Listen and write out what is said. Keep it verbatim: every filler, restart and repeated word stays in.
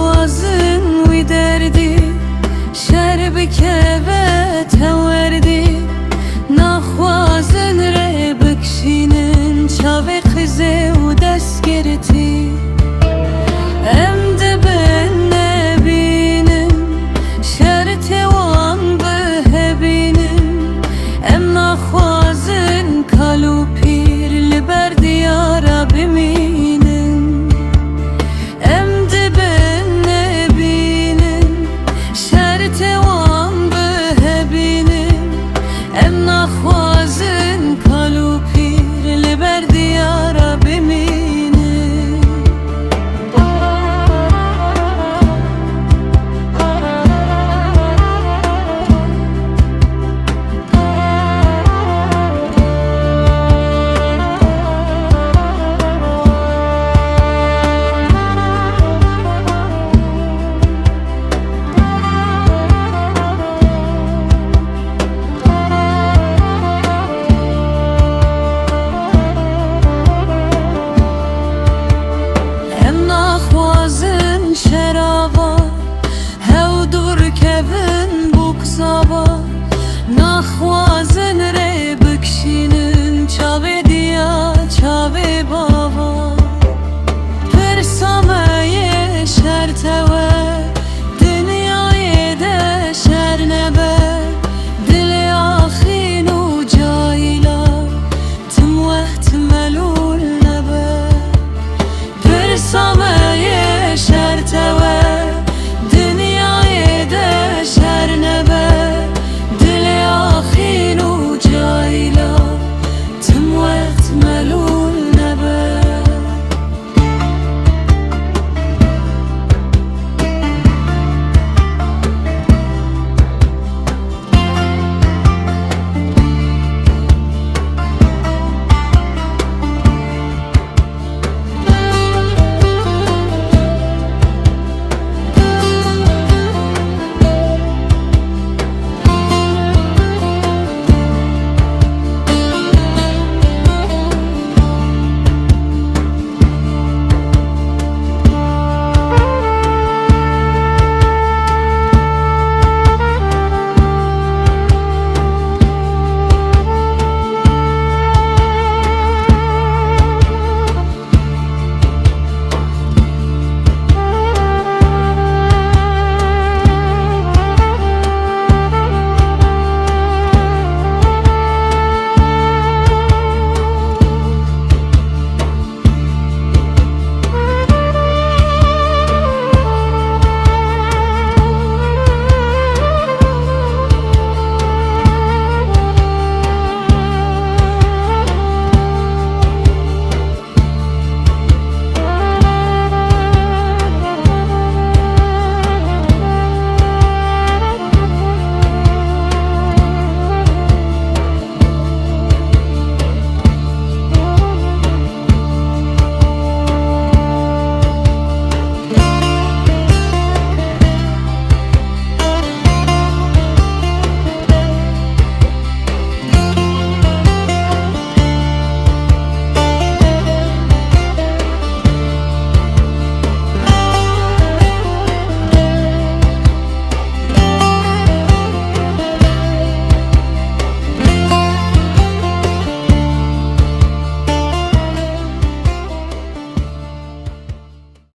Naxwazin wî derdî şer bikeve tewerdî, naxwazin rê bikişînin çavê qizê û destgirtî. Em dibin nebînin şertê wan bihebînin, em naxwazin kal û pîr li ber diyara bimînin. Em dibin nebînin şertê wan bihebînin, em naxwazin kal û pîr li ber diyara bimînin. Em naxwazin şerava hew dûr kevin bûk sava, naxwa